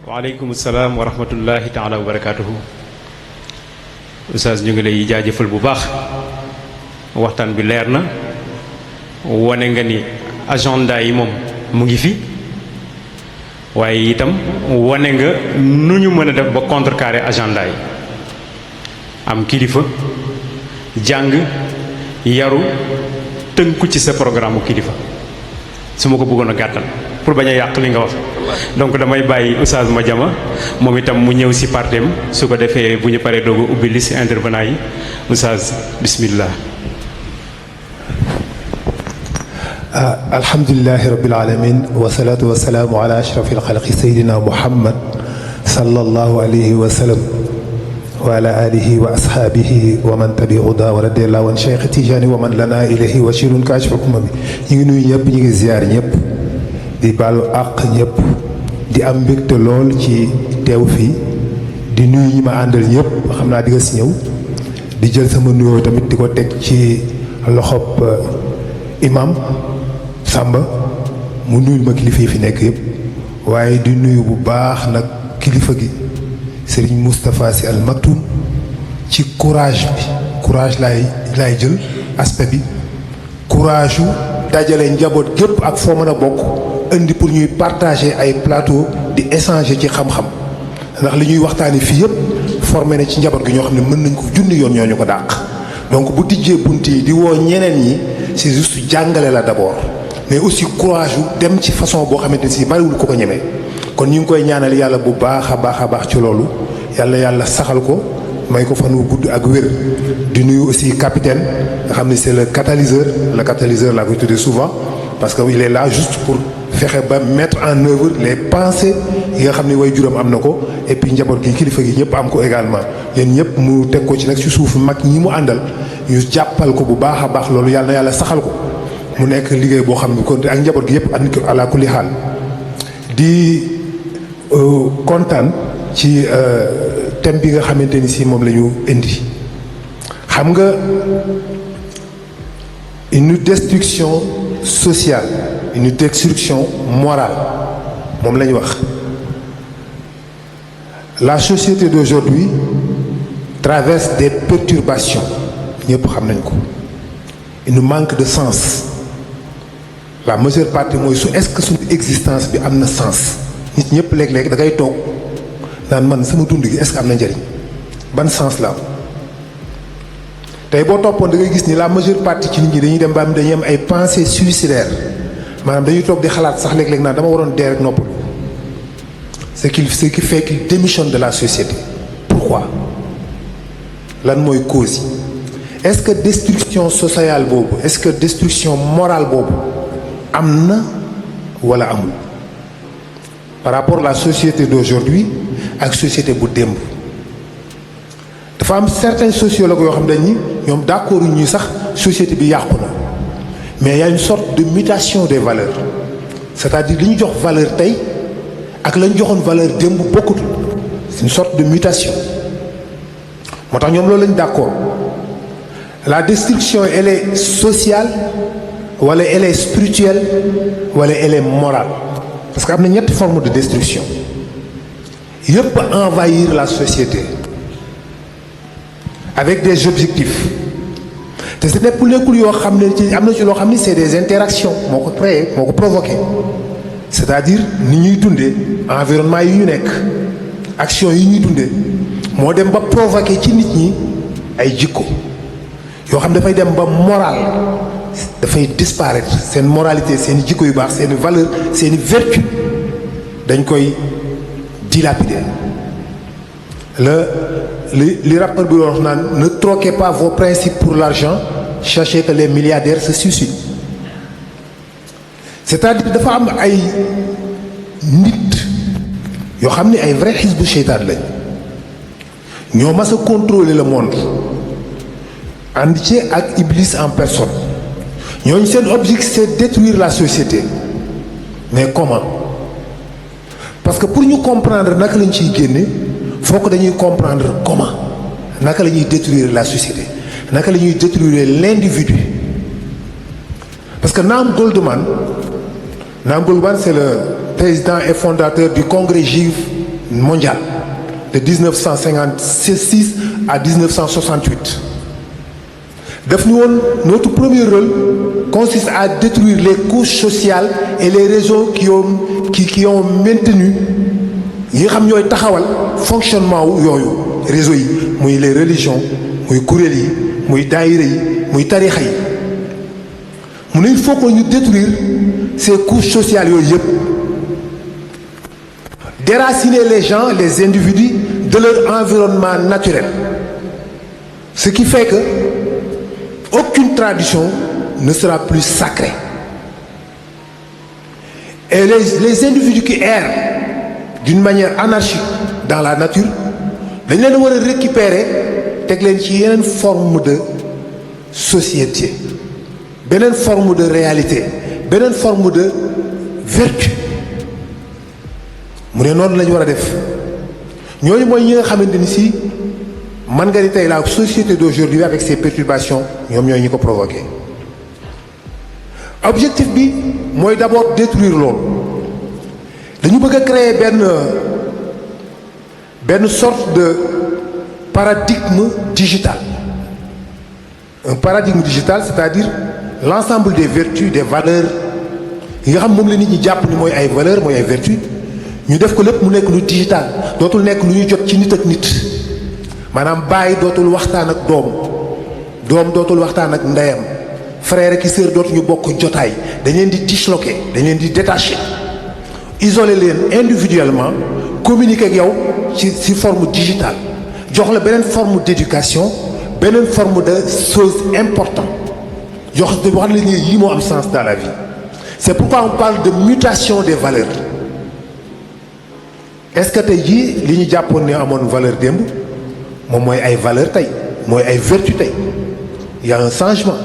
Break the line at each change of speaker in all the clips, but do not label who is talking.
waaleykum salaam wa rahmatullahi taala wa barakaatuhu. Oustaz ñu ngi lay jaajëfal bu baax waxtaan bi leer na wane nga ni agenda yi moom mu ngi fi waaye itam wane nga nu ñu mën a def ba contrecarrer agenda yi am kilifa jàng yaru tënku ci sa programme kilifa su ma ko bëggoon a gàttal pour bañ a yàq li nga wax donc damay bàyyi Oustaz Madiama moom itam mu ñëw si partem su ko defee bu ñu paree doog a ubbi liste intervenant yi Oustaz bismillah.
alhamdulilahi rabbil alamin wasalaatu wasalaamu ala ashrafil xalqi sayidina muhammad sallallahu alayhi wa sallam wa ala alihi wa ashaabihi wa man tabi huda wa radiyallahu an cheikh Tijaani wa man lana ilayhi wa shirun kaashif umami. ñu ngi nuyu ñëpp, ñu ngi ziar ñëpp di baalu àq ñëpp di am mbégte lool ci teew fii di nuyu ñi ma àndal ñëpp xam naa di nga si ñëw di jël sama nuyoo tamit di ko teg ci loxob imam Samba mu nuyul ma kilifa yi fi nekk yëpp waaye di nuyu bu baax nag kilifa gi Serigne Moustapha Sy Al Maktoum ci courage bi. courage laay jël aspect bi courage yu dajale njaboot gépp ak foo mën a bokk indi pour ñuy partager ay plateau di échanger ci xam-xam ndax li ñuy waxtaani fii yëpp formé na ci njaboot gi ñoo xam ne mën nañ ko junni yoon ñoo ñu ko dàq. donc bu tijjee bunt yi di woo ñeneen ñi c'est juste jàngale la d'abord mais aussi courage yu dem ci façon boo xamante ne si bariwul ko ñemee. kon ñu ngi koy ñaanal yàlla bu baax a baax ci loolu yàlla saxal ko may ko fan wu gudd ak wér. di nuyu aussi capitaine nga xam ne c'est le catalyseur laa koy tuddee souvent parce que il est là juste pour fexe ba mettre en œuvre les pensées yi nga xam ne way juróom am na ko et puis njaboot gi kilifa gi ñëpp am ko également yéen ñëpp mu teg ko ci nag ci suuf mag ñi mu àndal ñu jàppal ko bu baax a baax loolu yàlla saxal ko mu nekk liggéey boo xam ne kon ak njaboot gi yëpp ànd ko ala kulli xaal di kontaan ci thème bi nga xamante ni si moom la ñu indi xam nga une destruction sociale une destruction morale moom la ñu wax. La société d'aujourd'hui traverse des perturbations ñëpp xam nañ ko une manque de sens la majeure partie mooy est-ce que suñu existence bi am na sens. nit ñëpp léeg-léeg da ngay toog naan man sama dund gi est-ce que am na njëriñ ban sens la am tey boo toppoon da ngay gis ni la majeure partie ci nit ñi dañuy dem ba am dañuy am ay pensées suicidaires maanaam dañuy toog di xalaat sax léeg-léeg naan dama waroon dee rek noppalu ce qui fait qu'il démissionne de la société. Pourquoi lan mooy cause yi est-ce que destruction sociale boobu est-ce que destruction morale boobu am na wala amul. Par rapport à la société d'aujourd'hui ak société bu démb dafa am certains sociologues yoo xam dañ ni ñoom d'accord ñu sax société bi yàqu na mais il y a une sorte de mutation des valeurs c'est-à-dire li ñu jox valeur tey ak la ñu joxoon valeur démb bokkutul c'est une sorte de mutation moo tax ñoom loolu lañ d'accord la destruction elle est sociale wala elle est spirituelle wala elle est morale. Parce qu'il y a une autre forme de destruction. Il peut envahir la société avec des objectifs. Ce n'est pas les c'est des interactions qui provoquer. C'est-à-dire, nous sommes environnement, action, nous sommes provoquer des jikko. Nous sommes moral. dafay disparaître seen moralité seen jikko yu baax seen valeur seen vertu dañ koy dilapider li rappeur bi wax naan ne troquez pas vos principes pour l'argent sachez que les milliardaires se suicident c'est-à-dire dafa am ay nit yoo xam ne ay vrai xisbu seytaan lañ ñoo mas a contrôler le monde ànd ci ak Iblis en personne. ñooñu seen objectif c'est détruire la société mais comment parce que pour ñu comprendre naka lañ ciy génne faut que dañuy comprendre comment naka la ñuy détruire la société naka la ñuy détruire l'individu parce que Naam Goldman c'est le président et fondateur du congrès juif mondiale de 1956 à 1968 daf ñu woon notre premier rôle consiste à détruire les couches sociales et les réseaux qui ont maintenu yi nga xam ñooy taxawal fonctionnement wu yooyu réseaux yi muy les religions muy kuréel yi muy daayira yi muy tarixa yi mu ne il faut que ñu détruire ces couches sociales yooyu yëpp déraciner les gens les individus de leur environnement naturel ce qui fait que aucune tradition ne sera plus sacrée et les individus qui errent d'une manière anarchique dans la nature dañ leen war a récupérer teg leen ci yeneen forme de société beneen forme de réalité beneen forme de vertu mu ne noonu la ñu war a def ñooñu mooy ñi nga xamante ni si man nga ni tey la société d'aujourd'hui avec ses perturbations ñoom ñooy ñi ko provoqué objectif bi mooy d'abord détruire loolu dañu bëgg a créer benn sorte de paradigme digital un paradigme digital c'est-à-dire l'ensemble des vertus des valeurs yi nga xam moom la nit ñi jàpp ni mooy ay valeurs mooy ay vertus ñu def ko lépp mu nekk lu digital dootul nekk lu ñuy jot ci nit ak nit maanaam baay dootul waxtaan ak doom dootul waxtaan ak ndeyam frère ak sœur dootuñu bokk jotaay dañ leen di disloquer dañ leen di détacher isoler leen individuellement communiquer ak yow ci forme digitale jox la beneen forme d'éducation beneen forme de chose importante wax la ni yii moo am sens dans la vie c'est pourquoi on parle de mutation des valeurs est-ce que tey jii li ñu jàppoon ne amoon valeur démb moom mooy ay valeur tey mooy ay vertu tey il y a un changement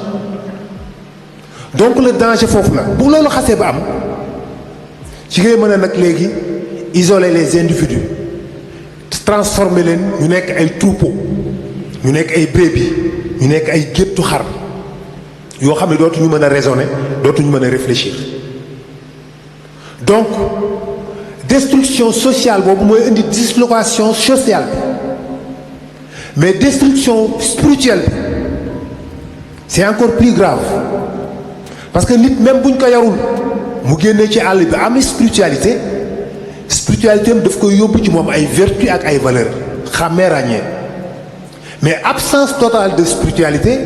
donc le danger foofu la bu loolu xasee ba am ci ngay mën a nag léegi isoler les individus transformer leen ñu nekk ay troupeau ñu nekk ay brebis ñu nekk ay géttu xar yoo xam ne dootuñu mën a raisonner dootuñu mën a réfléchir donc destruction sociale boobu mooy indi dislocation sociale bi mais destruction spirituelle bi c'est encore plus grave parce que nit même buñ ko yarul mu génnee ci àll bi am spiritualité am daf koy yóbbu ci moom ay vertu ak ay valeurs xàmmee ràññee mais absence totale de spiritualité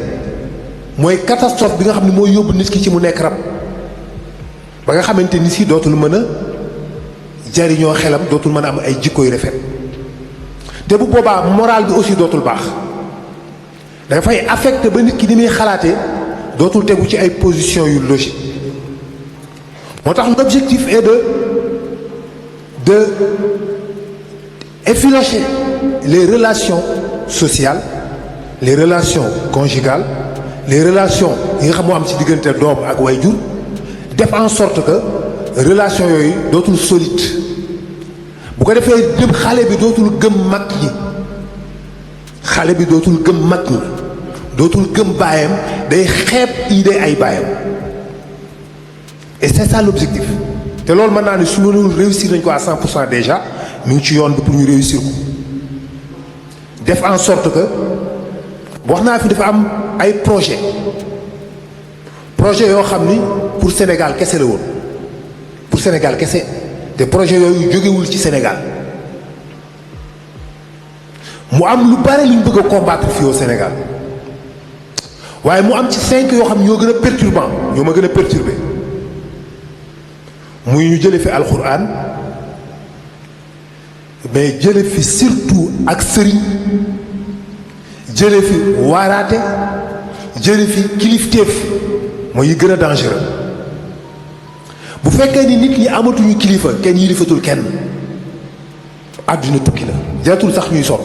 mooy catastrophe bi nga xam ne mooy yóbbu nit ki ci mu nekk rab ba nga xamante ni si dootul mën a jariñoo xelam dootul mën a am ay jikko yu rafet te bu boobaa moral bi aussi dootul baax dafay affecté ba nit ki ni muy xalaatee dootul tegu ci ay positions yu logique moo tax l'objectif est de effilocher les relations sociales les relations conjugales les relations yi nga xam moo am ci diggante doom ak waajur def en sorte que relation yooyu dootul solide bu ko defee dem xale bi dootul gëm mag ñi xale bi dootul gëm mag ñi dootul gëm baayam day xeeb idée ay baayam et c'est ça l'objectif te loolu mën naa ne su loolu réussir nañ ko à 100% déjà mi ngi ci yoon bi pour ñu réussir ko def en sorte que wax naa fi dafa am ay projet yoo xam ni pour Sénégal kese la woon pour Sénégal kese te projet yooyu jógewul ci Sénégal mu am lu bare lu ñu bëgg a combattre fii au Sénégal waaye mu am ci 5 yoo xam ñoo gën a perturbant ñoo ma gën a perturbé muy ñu jële fi alxuraan mais jële fi surtout ak sëriñ jële fi waaraate jële fi kilifteef mooy yi gën a dangereux bu fekkee ni nit ñi amatuñu kilifa kenn yilifatul kenn àdduna tukki la jaratul sax ñuy sonn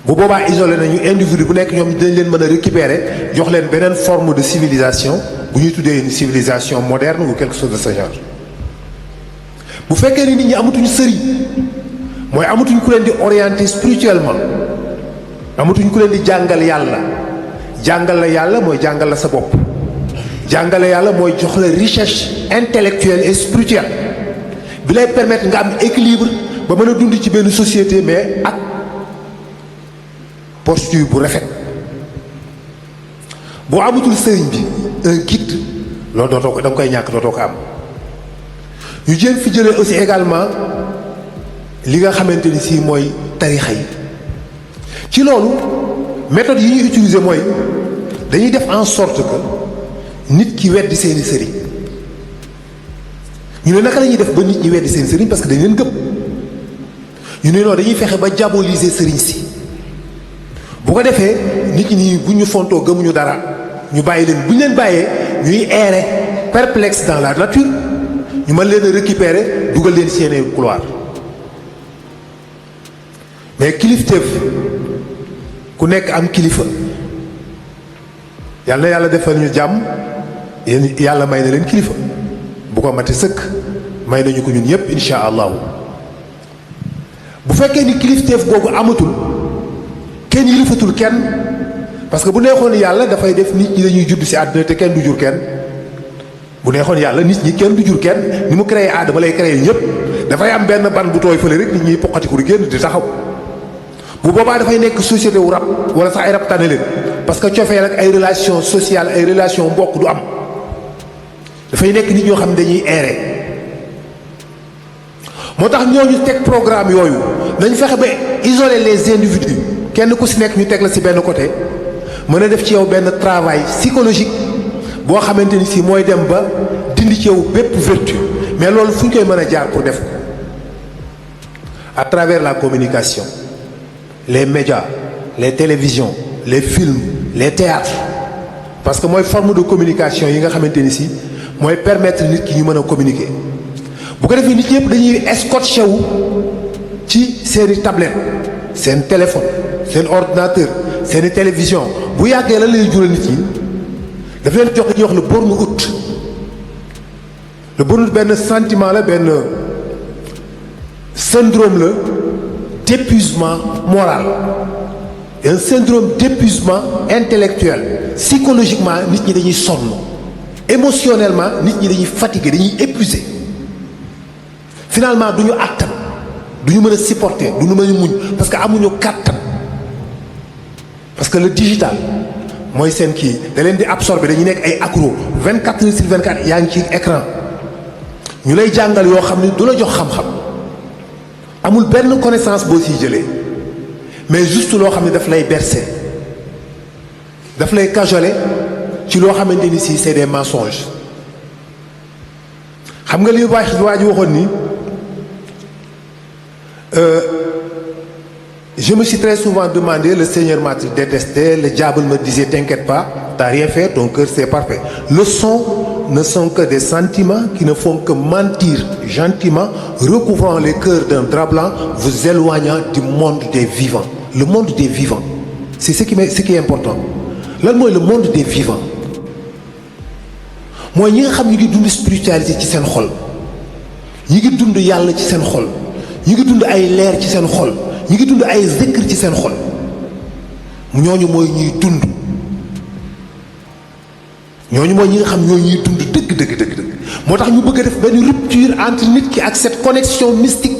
bu boobaa isolé nañu individu bu nekk ñoom dañ leen mën a récupérer jox leen beneen forme de civilisation bu ñuy tuddee une civilisation moderne ou quelque chose de ce genre bu fekkee ni nit ñi amatuñu sëriñ mooy amatuñu ku leen di orienter spirituellement amatuñu ku leen di jàngal la yàlla mooy jàngal la sa bopp jàngale yàlla mooy jox la richesse intellectuelle et spirituelle bi lay permettre nga am équilibre ba mën a dund ci benn société mais ak posture bu rafet. boo amatul sëriñ bi un guide loolu dootoo ko da nga koy ñàkk dootoo ko am. ñu jéem fi jëlee aussi également li nga xamante ni si mooy tarixa yi ci loolu méthode yi ñuy utiliser mooy dañuy def en sorte que nit ki weddi seeni sëriñ. ñu ne naka la ñuy def ba nit ñi weddi seen sëriñ parce que dañ leen gëm ñu ne noonu dañuy fexe ba diaboliser sëriñ si bu ko defee nit ñi bu ñu fontoo gëmuñu dara ñu bàyyi leen bu ñu leen bàyyee ñuy errer perplexe dans la nature ñu mën leen a récupérer dugal leen seeni couloir mais kilifteef ku nekk am kilifa yàlla na yàlla defal ñu jàmm yéen yàlla may na leen kilifa. bu ko mate sëkk may nañu ko ñun ñëpp insha allahu bu fekkee ni kilifteef googu amatul kenn yilifatul kenn parce que bu neexoon yàlla dafay def nit ñi dañuy judd ci àdduna te kenn du jur kenn bu neexoon yàlla nit ñi kenn du jur kenn ni mu créé aadama lay créé ñëpp dafay am benn ban bu tooy fële rek nit ñi poqatiku di génn di taxaw bu boobaa dafay nekk société wu rab wala sax ay rab tànne leen parce que cofeel ak ay relation sociale ay relation mbokk du am dafay nekk nit ñoo xam ne dañuy errer moo tax ñooñu teg programme yooyu nañ fexe ba isoler les individus kenn ku si nekk ñu teg la si benn côté mën a def ci yow benn travail psychologique boo xamante ni si mooy dem ba dindi ci yow bépp vertu mais loolu fu ñu koy mën a jaar pour def ko à travers la communication les médias les télévisions les films les théâtres parce que mooy forme de communication yi nga xamante ni si mooy permettre nit ki ñu mën a communiquer bu ko defee nit ñëpp dañuy scotché wu ci seeni tablette seen téléphone seen ordinateur seeni télévision bu yàggee lan lay jural nit ñi daf leen jox li ñuy wax le burn-out le burn-out benn sentiment la benn syndrome la d'épuisement moral un syndrome d'épuisement intellectuel psychologiquement nit ñi dañuy sonn émotionnellement nit ñi dañuy fatigué dañuy épuisé finalement du ñu àttan du ñu mën a supporter du ñu mën a muñ parce que amuñu kàttan parce que le digital mooy seen kii da leen di absorber dañuy nekk ay accro 24 heures sur 24 yaa ngi ci écran ñu lay jàngal yoo xam ne du la jox xam-xam amul benn connaissance boo siy jëlee mais juste loo xam ne daf lay bercer daf lay cajoler ci loo xamante ni si c'est des mensonges xam nga li waa ji waxoon ni je me suis très souvent demandé le Seigneur m'a détesté le diable me disait t'inquiète pas t'as rien fait ton cœur c'est parfait le son ne sont que des sentiments qui ne font que mentir gentiment recouvrant les cœurs d'un drap blanc vous éloignant du monde des vivants le monde des vivants c'est ce qui est important lan mooy le monde des vivants mooy ñi nga xam ñi ngi dund spiritualité ci seen xol ñi ngi dund yàlla ci seen xol ñi ngi dund ay leer ci seen xol ñi ngi dund ay zikr ci seen xol ñooñu mooy ñuy dund ñooñu mooy ñi nga xam ñoo ñuy dund dëgg moo tax ñu bëgg a def benn rupture entre nit ki ak cette connexion mystique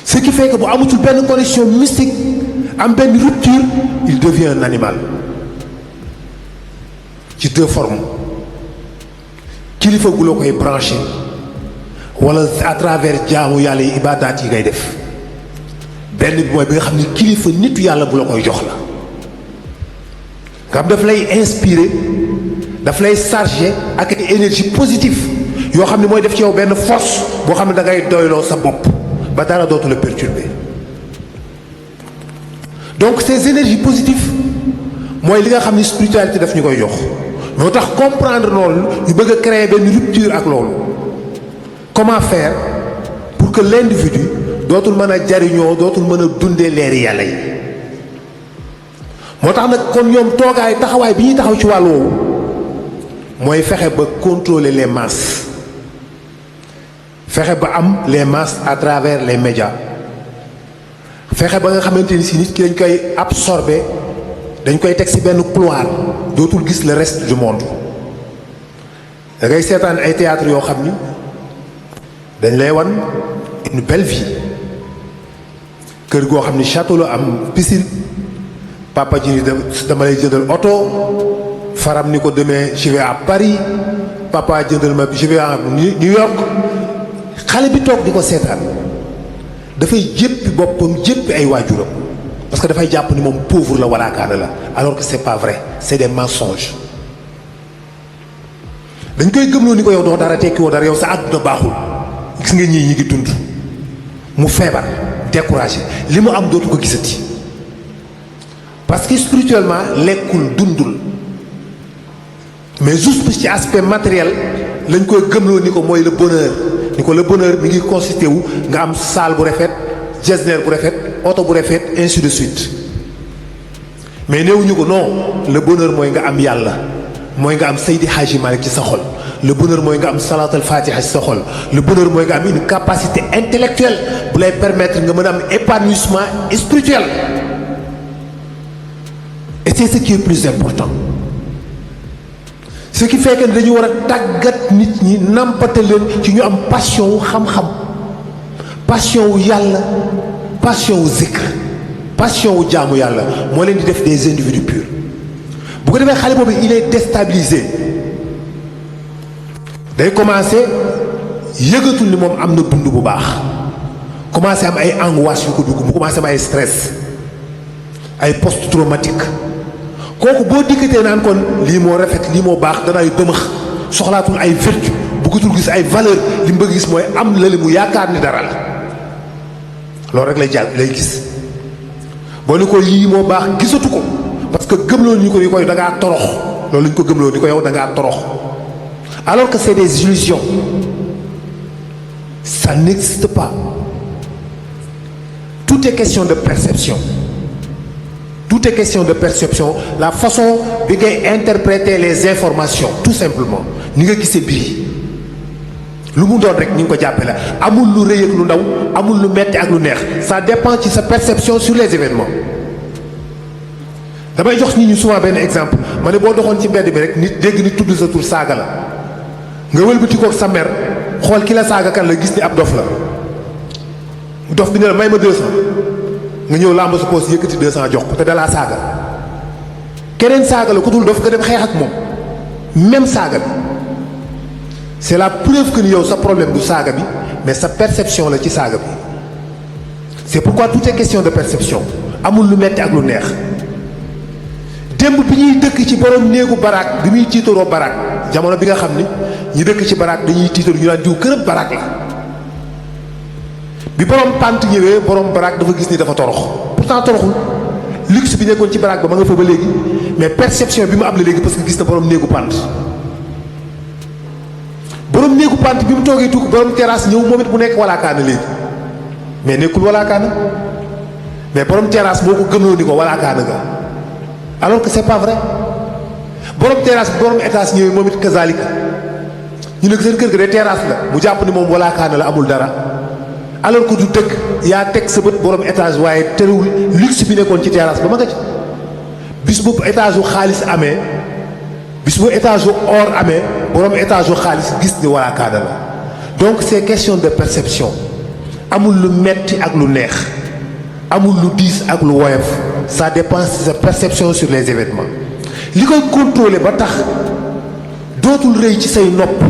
ce qui fait que bu amatul benn connexion mystique am benn rupture il devient un animal ci deux formes kilifa gu la koy branché wala à travers jaamu yàlla yi ibaadaat yi ngay def benn bi mooy bi nga xam ne kilifa nitu yàlla bu la koy jox la nga xam daf lay inspiré daf lay chargé ak ay énergie positive yoo xam ne mooy def ci yow benn force boo xam ne da ngay doyloo sa bopp ba dara dootu la perturber donc ces énergies positives mooy li nga xam ne spiritualité daf ñu koy jox moo tax comprendre loolu ñu bëgg a créer benn rupture ak loolu comment faire pour que l'individu dootul mën a jariñoo dootul mën a dundee leeri yàlla yi moo tax nag kon ñoom toogaay taxawaay bi ñuy taxaw ci wàll woowu mooy fexe ba contrôler les masses fexe ba am les masses à travers les médias fexe ba nga xamante ni si nit ki dañ koy absorber dañ koy teg ci benn couloir dootul gis le reste du monde da ngay seetaan ay théâtre yoo xam ni dañ lay wan une belle vie kër goo xam ni château la am piscine papa ji ni dama lay jëndal oto faram ni ko demee je vais à Paris papa jëndal ma je vais à New York xale bi toog di ko seetaan dafay jéppi boppam jéppi ay waajuram parce que dafay jàpp ni moom pauvre la walaakaana la alors que c'est pas vrai c'est des mensonges dañ koy gëmloo ni ko yow doo dara tekki woo dara yow sa àdduna baaxul gis nga ñii ñi ngi dund mu feebar découragé li mu am dootu ko gisati parce que spirituellement lekkul dundul mais juste ci aspect matériel lañ koy gëmloo ni ko mooy le bonheur ni ko le bonheur mi ngi consisté wu nga am salle bu rafet jesner bu rafet oto bu rafet ainsi de suite mais néewuñu ko non le bonheur mooy nga am yàlla mooy nga am Seydi Hadji Malick ci sa xol le bonheur mooy nga am salatul fatiha ci sa xol le bonheur mooy nga am une capacité intellectuelle bu lay permettre nga mën a am épanouissement spirituel et c'est ce qui est plus important ce qui fait que dañu war a tàggat nit ñi nampate leen ci ñu am passion wu xam-xam passion wu yàlla passion wu zikr passion wu jaamu yàlla moo leen di def des individus purs bu ko defee xale boobu il est déstabilisé day commencé yëgatul ni moom am na dund bu baax commencé am ay angoisse yu ko dugg mu commencé am ay stress ay post traumatique kooku boo dikkatee naan kon lii moo rafet lii moo baax danay dëmëx soxlaatul ay vertu bëggatul gis ay valeur li mu bëgg gis mooy am la li mu yaakaar ni dara la loolu rek lay gis boo ni ko lii moo baax gisatu ko parce que gëmloo ñu ko ni koy da ngaa torox loolu ñu ko gëmloo ni ko yow da ngaa torox alors que c'est des illusions ça n'existe pas tout est question de perception tout est question de perception la façon bi ngay interpréter les informations tout simplement ni nga gisee bii lu mu doon rek ñu ngi ko jàppe la amul lu rëy ak lu ndaw amul lu metti ak lu neex ça dépend ci sa perception sur les événements damay jox nit ñi souvent benn exemple ma ne boo doxoon ci mbedd bi rek nit dégg nit tudd sa tur saaga la nga wëlbati ko sa mer xool ki la saaga kan la gis ni ab dof la dof bi ne la may ma 200 nga ñëw làmb sa poos yëkkati 200 jox ko te dalaa saaga keneen saaga la ku dul dof nga dem xeex ak moom même saaga bi c'est la preuve que ni yow sa problème du saaga bi mais sa perception la ci saaga bi c'est pourquoi tout est question de perception amul lu metti ak lu neex démb bi ñuy dëkk ci borom néegu baraak bi muy tiitaroo baraak jamono bi nga xam ni ñi dëkk ci baraak dañuy tiitaru ñu daan diw kërëb baraak la bi borom pant ñëwee borom baraak dafa gis ni dafa torox pourtant toroxul luxe bi nekkoon ci baraak ba ma nga fa ba léegi mais perception bi mu am la léegi parce que gis na borom néegu pant borom néegu pant bi mu toogee tukk borom terrasse ñëw moom it mu nekk walaakaana léegi mais nekkul walaakaana mais borom terrasse moo ko gëmloo ni ko walaakaana nga alors que c'est pas vrai borom terrasse bi borom étage ñëwee moom it kazalika ñu ne seen kër ga de terrasse la mu jàpp ni moom walaakaana la amul dara alors que du dëgg yaa teg sa bët borom étage waaye terewul luxe bi nekkoon ci terrasse ba ma nga ci bis bu étage wu xaalis amee bis bu étage wu or amee borom étage wu xaalis gis ni walaakaana la donc c'est question de perception amul lu metti ak lu neex amul lu diis ak lu woyof ça dépend de sa perception sur les événements li koy contrôler ba tax dootul rëy ci say nopp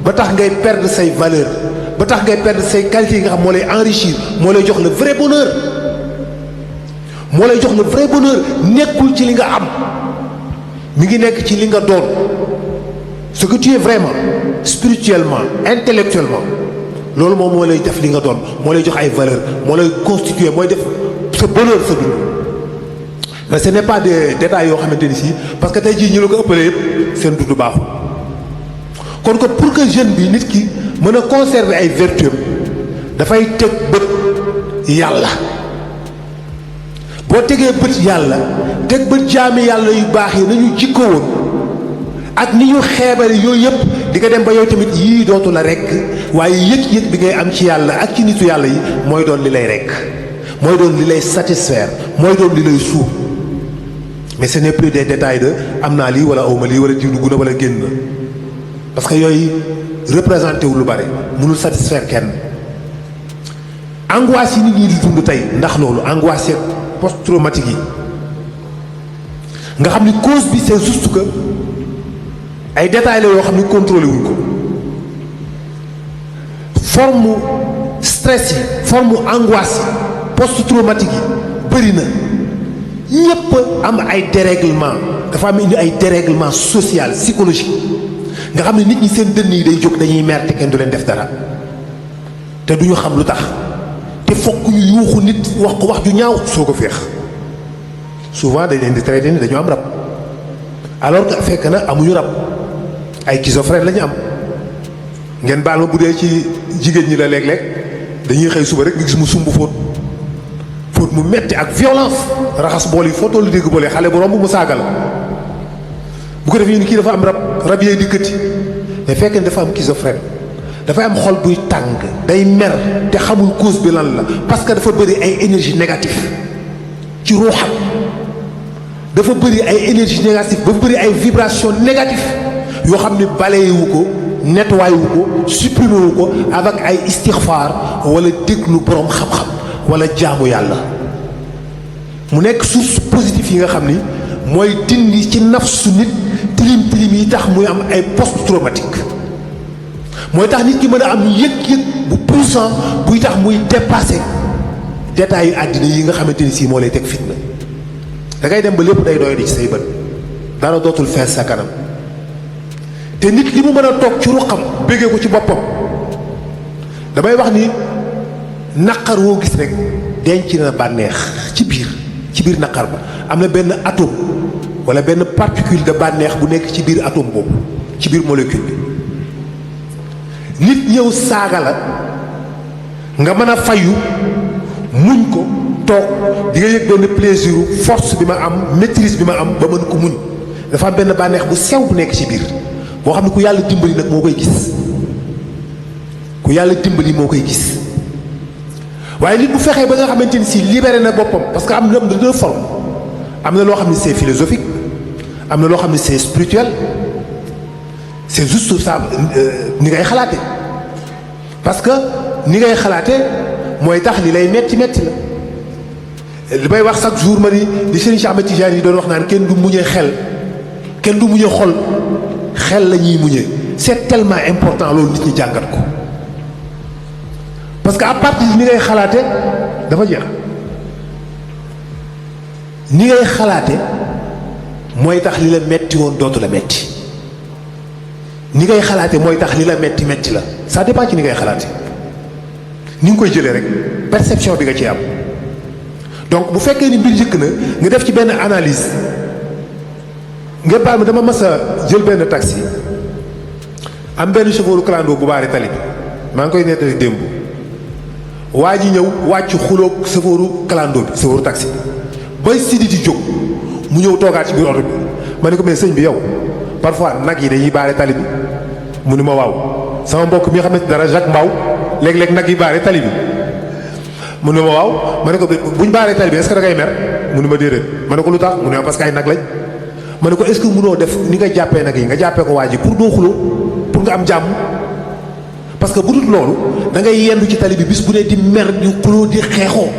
ba tax ngay perdre say valeur ba tax ngay perdre say qualités yi nga xam moo lay enrichir moo lay jox le vrai bonheur moo lay jox le vrai bonheur nekkul ci li nga am mi ngi nekk ci li nga doon ce que tu es vraiment spirituellement intellectuellement loolu moom moo lay def li nga doon moo lay jox ay valeur moo lay constituer mooy def sa bonheur sa dund mais ce n'est pas des détails yoo xamante ni si parce que tey jii ñu la ko ëppalee yëpp seen dund baaxul kon ko pour que jeune bi nit ki mën a conserver ay vertus dafay teg bët yàlla boo tegee bët yàlla teg bët jaami yàlla yu baax yi nañu jikko woon ak ni ñu xeebale yooyu yëpp di nga dem ba yow tamit yii dootu la rekk waaye yëg-yëg bi ngay am ci yàlla ak ci nitu yàlla yi mooy doon li lay rekk mooy doon li lay satisfaire mooy doon li lay suuf mais ce n'est plus des détails de am naa lii wala awma lii wala diw dugg na wala génn na parce que yooyu représenté wu lu bare mënul satisfaire kenn angoisse yi nit ñi di dund tey ndax loolu angoisse yeeg post traumatique yi nga xam ni cause bi c'est juste que ay détails la yoo xam ni contrôlé wuñ ko forme stress yi forme angoisse yi post traumatique yi bëri na ñépp am ay dérèglement dafa am indi ay dérèglement social psychologique nga xam ne nit ñi seen dënn yi day jóg dañuy mer te kenn du leen def dara te duñu xam lu tax te fokk ñu yuuxu nit wax ko wax ju ñaaw soo ko féex souvent dañ leen di traité ni dañu am rab alors que fekk na amuñu rab ay schizophrène la ñu am ngeen baal ma bu dee ci jigéen ñi la léeg-léeg dañuy xëy suba rek nga gis mu sumb fóot mu metti ak violence raxas bool yi foo tollu dégg boole xale bu romb mu saaga la bu ko defee ni kii dafa am rab yee dikkati mais fekk ne dafa am schizophrène dafay am xol buy tàng day mer te xamul cause bi lan la parce que dafa bëri ay énergie négative ci ruuxam dafa bëri ay énergie négative dafa bëri ay vibration négative yoo xam ne balayewu ko nettoyé wu ko supprimé wu ko avec ay istixfaar wala déglu borom xam-xam wala jaamu yàlla mu nekk source positive yi nga xam ni mooy dindi ci nafsu nit tilim tilim yi tax muy am ay post traumatique mooy tax nit ki mën a am yëg-yëg bu puissant buy tax muy dépasser détails yu àddina yi nga xamante ni si moo lay teg fitna da ngay dem ba lépp day doy di ci say bët dara dootul fees sa kanam te nit li mu mën a toog ci ruqam béggee ko ci boppam damay wax ni naqar woo gis rek denc na bànneex ci biir naqar ba am na benn atome wala benn particule de bànneex bu nekk ci biir atome boobu ci biir molécule bi nit ñëw saaga la nga mën a fayu muñ ko toog di nga yëg benn plaisir force bi ma am maîtrise bi ma am ba mën ko muñ dafa am benn bànneex bu sew bu nekk ci biir boo xam ne ku yàlla dimbali nag moo koy gis ku yàlla dimbali moo koy gis waaye nit bu fexee ba nga xamante ni si libéré na boppam parce que am na deux formes am na loo xam ne c'est philosophique am na loo xam ne c'est spirituel c'est juste ça ni ngay xalaate parce que ni ngay xalaate mooy tax li lay metti la li may wax chaque jour ma ni li Serigne Cheikh Ahmed Tidiane yi doon wax naan kenn du muñe xel kenn du muñe xel la ñuy muñe c'est tellement important loolu nit ñi jàngat ko parce que à partir ni ngay xalaate dafa jeex ni ngay xalaate mooy tax li la metti woon dootu la metti ni ngay xalaate mooy tax li la metti la ça dépend ci ni ngay xalaate ni nga koy jëlee rek perception bi nga ci am donc bu fekkee ni mbir njëkk na nga def ci benn analyse nga baal ma dama mas a jël benn taxi am benn chauffeur clando bu baari tali bi maa ngi koy nettali démb waa ji ñëw wàcc xuloog chauffeur clando bi chauffeur taxi bay Sidi di jóg mu ñëw toogaat ci biir oto bi ma ne ko mais sëñ bi yow parfois nag yi dañuy baare tali bi mu ni ma waaw sama mbokk mi nga xam ne dara Jacques Mbaw léeg-léeg nag yi baare tali bi mu ne ma waaw ma ne ko buñ baaree tali bi est-ce que da ngay mer mu ne ma déedéet ma ne ko lu tax mu ne ma parce que ay nag lañ ma ne ko est-ce que mënoo def ni nga jàppee nag yi nga jàppee ko waa ji pour doo xuloo pour nga am jàmm parce que bu dul loolu da ngay yendu ci tali bi bis bu dee di mer di xuloo di xeexoo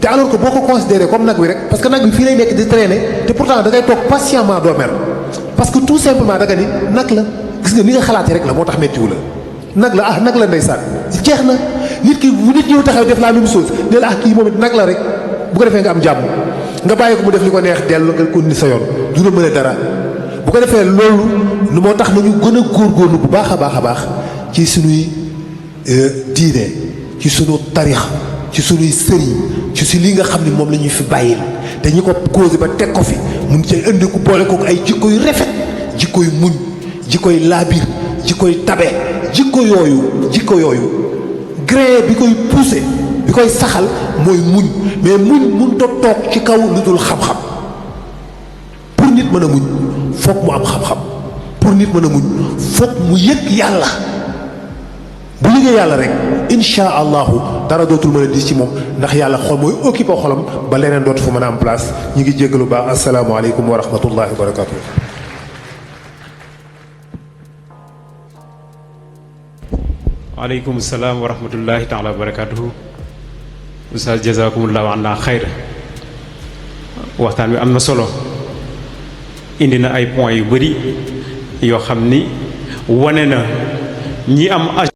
te alors que boo ko considéré comme nag bi rek parce que nag bi fii lay nekk di traîner te pourtant da ngay toog patiemment doo mer parce que tout simplement da nga ni nag la gis nga ni nga xalaatee rek la moo tax méttiwu la nag la nag la ndeysaan jeex na nit ki bu nit ñëw taxaw def la même chose ne la kii moom it nag la rek bu ko defee nga am jàmm nga bàyyi ko mu def li ko neex dellu nga continuer sa yoon du la mën a dara bu ko defee loolu lu moo tax nañu gën a góorgóorlu bu baax a baax ci suñuy diine ci suñu tarix ci suñuy sëriñ ci si li nga xam ne moom la ñuy fi bàyyil te ñi ko causé ba teg ko fi mun ci indi ku boole ko ay jikko yu rafet jikko yu muñ jikko yu laabir jikko yu tabe jikko yooyu grain bi koy poussé bi koy saxal mooy muñ mais muñ mun ta toog ci kaw lu dul xam-xam pour nit mën a muñ foog mu am xam-xam pour nit mën a muñ foog mu yëg yàlla bu liggéey yàlla rek insha allahu dara dootul mën a dis ci moom ndax yàlla xol mooy occupé xolam ba leneen dootu fa mën a am place ñu ngi jéggalu baax asalaamaaleykum wa rahmatullahi wa barakatuh.
waaleykum salaam wa rahmatullahi taala wa barakatuhu oustaz jazakumullahu anna xayra waxtaan wi am na solo indi na ay points yu bari yoo xam ni wane na ñi am